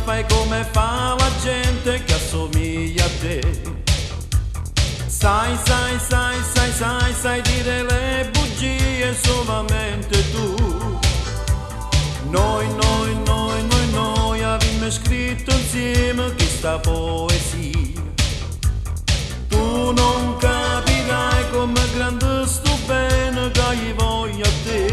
fai come fa la gente che assomiglia a te. Sai, sai, sai, sai, sai, sai dire le bugie solamente tu. Noi, noi, noi, noi, noi abbiamo scritto insieme questa poesia. Tu non capirai come grande sto bene che io voglio a te.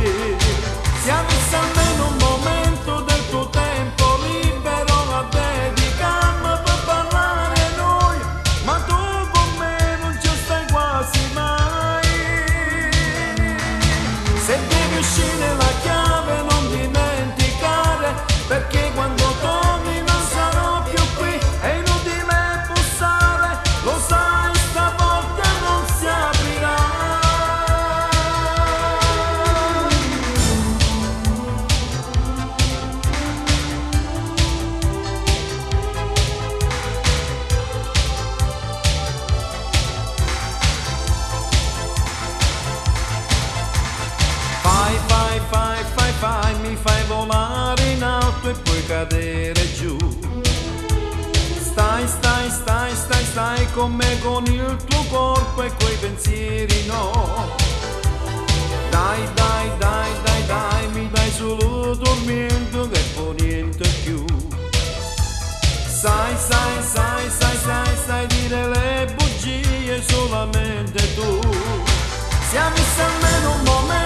Se avessi almeno un momento del tuo tempo libero a dedicarmi per parlare noi, ma tu con me non ci stai quasi mai. Se devi uscire la chiave non dimenticare, perché quando torni non sarò più qui, è inutile bussare, lo sai stavolta non si aprirà. Fai, fai, fai, fai, fai, mi fai volare in alto e poi cadere giù. Stai, stai, stai, stai, stai con me con il tuo corpo e coi pensieri no. Dai, dai, dai, dai, dai, mi dai solo tormento che poi niente più. Sai, sai, sai, sai, sai, sai dire le bugie solamente tu. Se avessi almeno un momento